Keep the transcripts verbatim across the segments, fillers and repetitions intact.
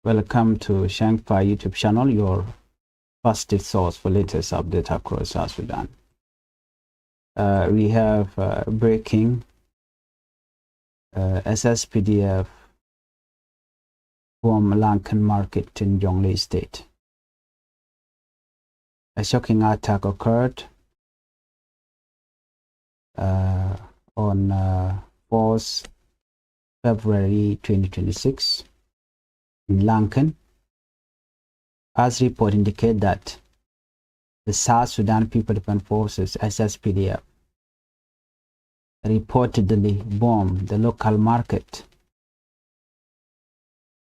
Welcome to Shangfa YouTube channel, your trusted source for latest update across South Sudan. Uh, we have uh, breaking uh, S S P D F bomb Lankan market in Jonglei State. A shocking attack occurred uh, on uh, fourth February twenty twenty-six in Lankan, as report indicate that the South Sudan People Defense Forces, S S P D F, reportedly bombed the local market.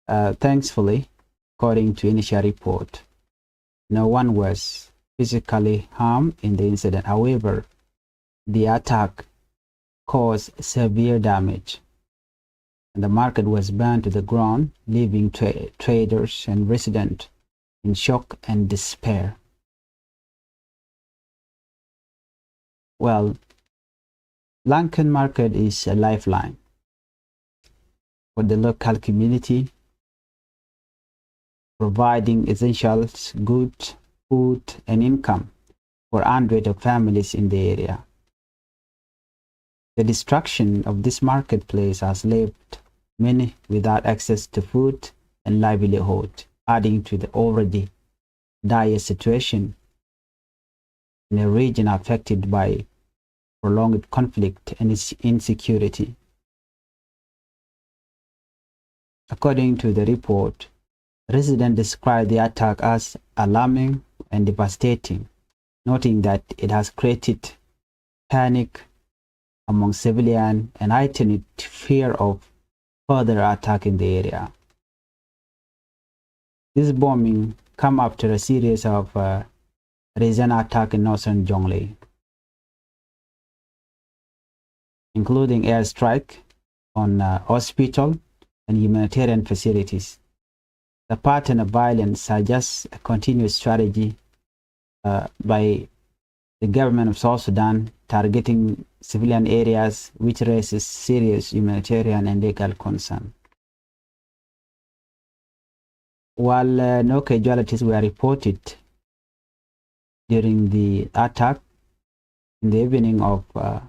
Uh, thankfully, according to initial report, no one was physically harmed in the incident. However, the attack caused severe damage, and the market was burned to the ground, leaving tra- traders and residents in shock and despair. Well, Lankan market is a lifeline for the local community, providing essentials, good, food, and income for hundreds of families in the area. The destruction of this marketplace has left many without access to food and livelihood, adding to the already dire situation in a region affected by prolonged conflict and ins- insecurity. According to the report, residents described the attack as alarming and devastating, noting that it has created panic among civilians and heightened fear of further attack in the area. This bombing come after a series of uh, recent attack in northern Jonglei, including airstrike on uh, hospital and humanitarian facilities. The pattern of violence suggests a continuous strategy uh, by the government of South Sudan targeting civilian areas, which raises serious humanitarian and legal concern. While uh, no casualties were reported during the attack in the evening of uh,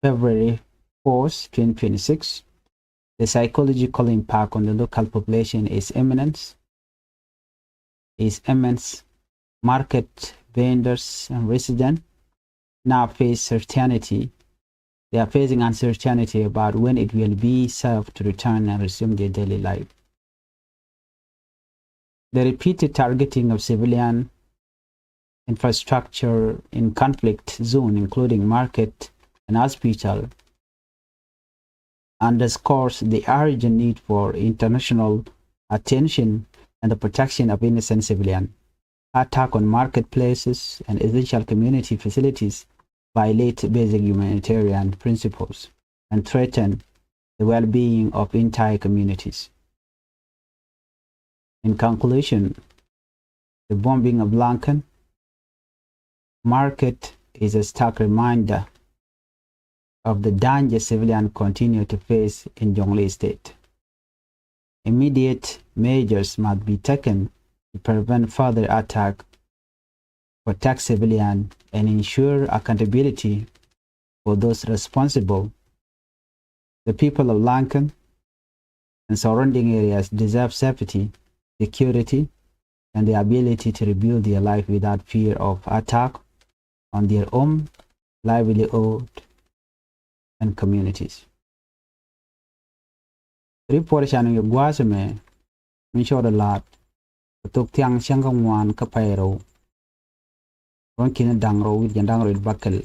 February fourth, twenty twenty-six, the psychological impact on the local population is immense. Is immense. Market vendors and residents now face certainty. They are facing uncertainty about when it will be safe to return and resume their daily life. The repeated targeting of civilian infrastructure in conflict zone, including market and hospital, underscores the urgent need for international attention and the protection of innocent civilians. Attack on marketplaces and essential community facilities violate basic humanitarian principles and threaten the well-being of entire communities. In conclusion, the bombing of Lankan market is a stark reminder of the danger civilians continue to face in Jonglei State. Immediate measures must be taken to prevent further attack, protect civilians, and ensure accountability for those responsible. The people of Lankan and surrounding areas deserve safety, security, and the ability to rebuild their life without fear of attack on their own livelihood and communities. Report can yɛ gua̱a̱th ɛmɛ min cɔɔdɛ la̱a̱t kɛ thok thiaŋ cäŋ kä ŋuan kä pay rɛw. Ruɔ̱n ki̱n da̱ŋ rɛw wi̱c jiɛn da̱ŋ rɛw wi̱c bäkɛl.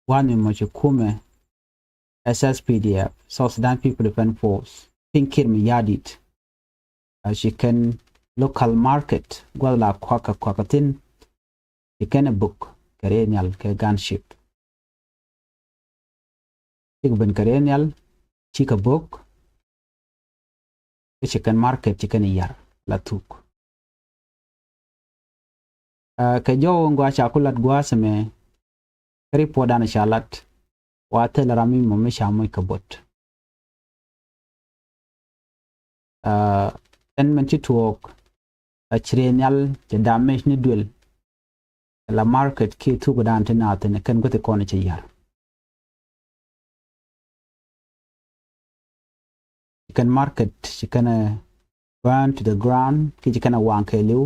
Gua̱a̱th mi mɔ ci kumɛ S S P D F, South Sudan People Defense Force, Kiir Mayardit. A ci kɛn local market gua̱th la kuakä kuakä thi̱n. Ci kɛn ɛ bök kɛ rɛy nhial kɛ gunship. Cikɛ ben kɛ rɛy nhial, cikɛ bök, kä ci kɛn market ci kɛn yar la thuk. Ɛ, kɛ jɔw in gua ca ku lat gua̱a̱th ɛmɛ, kä report dan ca lat, wa thil ram mi mɔ mi ca moc kɛ bot. Ɛn mɛn ci tuɔɔk a ci rëë nhial cɛ damage ni duël. La market kiɛ thuk dan ti naath ni kɛn guäthi kɔn cɛ yar. Ci kɛn market ci kɛn burn to the ground kiɛ ci kɛn a waŋ kɛɛliw.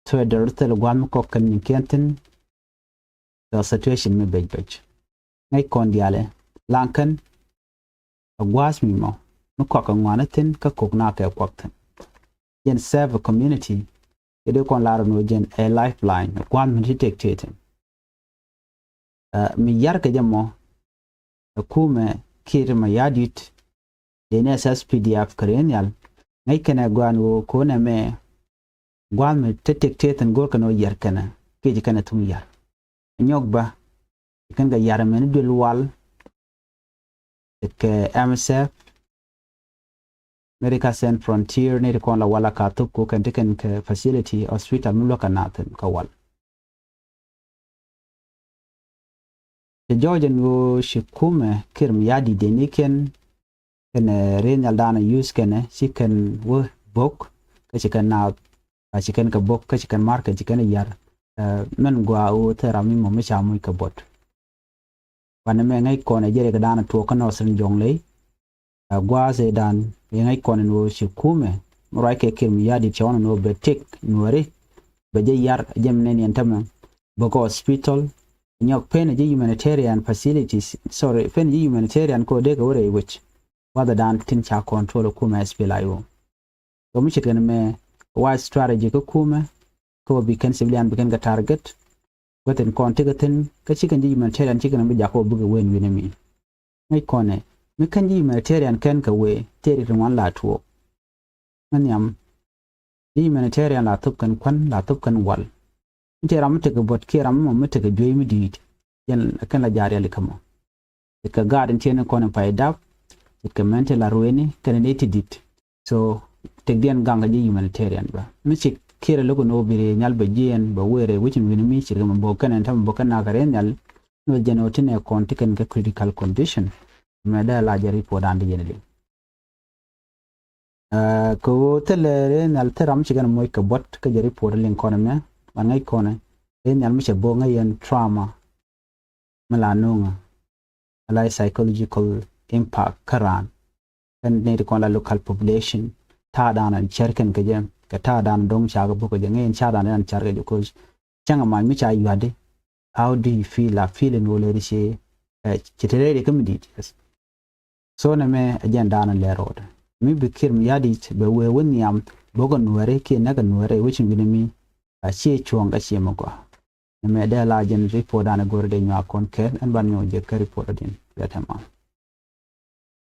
Traders thil gua̱a̱th mi kɔk kɛn nyin kiɛn thin. The situation mi bec bec ŋäc kɔn diaal ɛ laŋ kɛn. A gua̱a̱th mi mɔ mi kɔk kɛ ŋuan thin kä kok na kɛ kuak thin. Jɛn serve a community. Kɛ dee kɔn lar ni wä jɛn a lifeline a gua̱a̱th mi ti tek tëë thin. Mi yar kɛ jɛ mɔ ɛ kumɛ Kiir Mayardit. Dee ni S S P D F kɛ rëë nhial ŋäc kɛn ɛ gua̱a̱th ni wä ko̱n ɛmɛ. Gua̱a̱th mi te tek tëë thin go̱r kɛn wä yar kɛn kiɛ ci kɛn ɛ thuŋ yar. Nyɔk bä ci kɛn kɛ yar mɛn duël wal. Kɛ M S F, Medical Sans Frontier ni ti kɔn la wal a ka thuk ko kɛn ti kɛn kɛ facility hospital mi luäk kɛ na thin kä wal. Cɛ jɔɔc ɛn ɣöö ci kumɛ Kiir Mayardit dee ni kɛn kɛn rëë nhial dan a use kɛn ci kɛn wä bok kä ci kɛn naath. A ci kɛn kɛ bok kä ci kɛn market ci kɛn yar. Mɛn gua̱a̱ ɣöö thil ram mi mɔ mi ca muc kɛ bot. Banɛ mɛ ŋäc kɔn ɛ jɛ rɛk dan a tuɔɔk kä Northern Jonglei. A gua̱a̱th ɛ dan ɛ ŋäc kɔn ɛn ɣöö ci kumɛ mi ruac kɛ Kiir Mayardit cɛ ɣɔn ɛn ɣöö bɛ tek nuääri bɛ jɛ yar jɛ mi nɛn yɛn tämɛ bɛ kɛ hospital. Nyɔk pen ɛ jɛ humanitarian facilities, sorry, pen ɛ jɛ humanitarian kɛ ɣöö dee kɛ wä rɛy wec. Gua̱a̱th ɛ dan tin ca control ɛ kumɛ S P L A I O. Kɛ mi ce̱tkɛ ni mɛ wa strategy kä kumɛ kä wä bi kɛn civilian bi kɛn kɛ target. Guäthin kɔn tekɛ thin kä ci kɛn ji̱ humanitarian ci kɛn bi jakä wä bikɛ wen wi̱n mi. Ŋäc kɔnɛ mi kɛn ji̱ humanitarian kɛn kɛ wee tëë ri ti ŋuan la tuɔɔk. Mi nhiam ji̱ humanitarian la thop kɛn kuän la thop kɛn wal. Mi tëë ram mi tekɛ buɔt kiɛ ram mi mɔ mi tekɛ juey mi di̱i̱t. Jɛn kɛn la ja̱ riali kä mɔ. Ce̱tkɛ gaat in tiɛni kɔn in pay dap. Ce̱tkɛ mɛn ti la rueni kɛn in iti dit. So tekdiɛn gaŋ kɛ ji̱ humanitarian bä mi ci Kiir a lo̱k in ɣöö bi ri nhial bɛ jiɛɛn bɛ wëë rɛy wec in wi̱ni mi ce̱tkɛ mɛ bok kɛn in tämɛ bok kɛn nak kɛ rɛy nhial. Ni wä jɛn ɣöö ti nɛ kɔn ti kɛn kɛ critical condition. Mɛ dee la jɛ report an di yɛn di. Kɛ ɣöö thilɛ rɛy nhial thil ram ci kɛn moc kɛ buɔt kä jɛ report liŋ kɔn mɛ ban ŋäc kɔn rɛy nhial mi cɛ bok ŋäc yɛn trauma. Mi la no̱o̱ŋä ala psychological impact kä raan. Kɛn nɛy ti kɔn la local population ta̱a̱ dan an cär kɛn kɛ jɛ kɛ ta̱a̱ dan do̱ŋ ca kɛ bok kɛ jɛ ŋäc yɛn ca dan an cär kɛ jɛ koc. Cäŋ a mac mi ca yua̱di. How do you feel? A feel in wä lɛ ri ci ci te rɛy ri kä mi di̱i̱t. So nɛ mɛ a jɛn daanɔ lɛ rɔɔdɛ mi bi Kiir Mayardit bɛ wee wä nhiam bokɛ nuääri kiɛ näkɛ nuääri wecin wi̱ni mi. A ciɛ cuɔ̱ɔ̱ŋ kä ciɛ mi gɔaa. Nɛ mɛ dee la jɛn report daanɔ go̱r dee nyuak kɔn kɛɛl ɛn ban nyuɔk jɛ kä report din bɛ tɛmam.